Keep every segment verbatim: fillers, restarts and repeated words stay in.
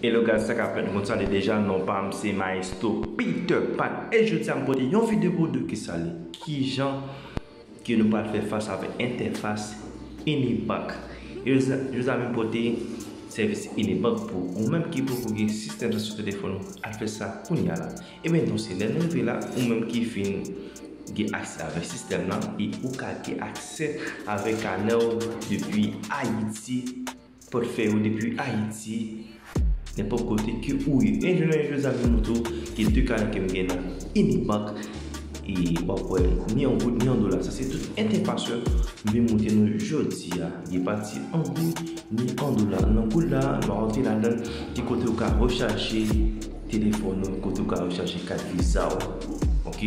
Hello guys, sa k ap fèt? Nou konn sa li deja, non pa m se Maestro Peter Pan. E jodi a m pote yon videyo pou w de ki sa li. Kijan ke nou pral fè fas avèk entèfas Inibank. E jodi a m pote sèvis Inibank pou ou menm ki poko gen sistèm sa sou telefòn ou, al fè sa kounye a la. Ebyen, donk, se lè nou rive la, ou menm ki fin gen aksè avèk sistèm nan, e ou ka gen aksè avèk kanè w depi Ayiti, pòtfèy ou depi Ayiti, nenpòt kote ke ou ye. E jounen jodi a, m montre w ke de kanè ke m gen nan Inibank, e w ap wè ni an goud, ni an dola. Sa se tout entèfas yo m vin montre nou jodi a. Gen pati an goud, ni an dola. Nan goud la, nou rantre ladan ki kote ou ka rechaje telefòn ou, kote ou ka rechaje kat viza w. Ok?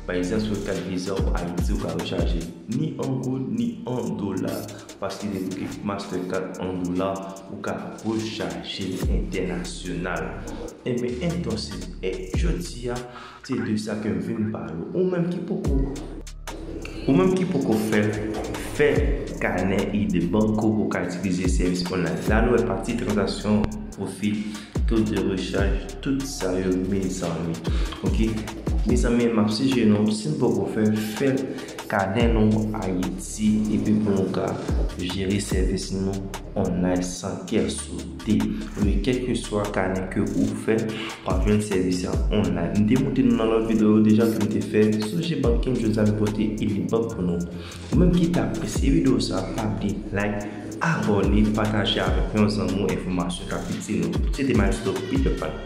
Pa egzanp, sou kat viza w Ayiti, ou ka rechaje ni an goud, ni an dola. Paske depi ke Mastercard an dola, ou ka rechaje l entènasyonal. Ebyen, entonces, e jodi a, se de sa ke m vin pale w. Ou menm ki poko, ou menm ki poko fè l, fè kanè Inibank pou w ka itilize sèvis online. La, nou wè pati tranzaksyon, pwofi, taux de recharge, tout sa yo, mezanmi. Ok? Mezanmi, m ap sijere nou, si n poko fè, fè kanè nou Ayiti, epi pou nou ka jere sèvis nou online san kè sote. Wi, kèlkeswa kanè ke ou fè, w ap jwenn sèvis la online. M te montre nou nan lòt videyo deja ke m te fè sou GBanking, jodi a m pote Inibank pou nou. Ou menm ki ta apresye videyo sa, pa bliye like, abòne, pataje avèk yon zanmi w enfòmasyon k ap itil nou. Se te Maestro Peter Pan.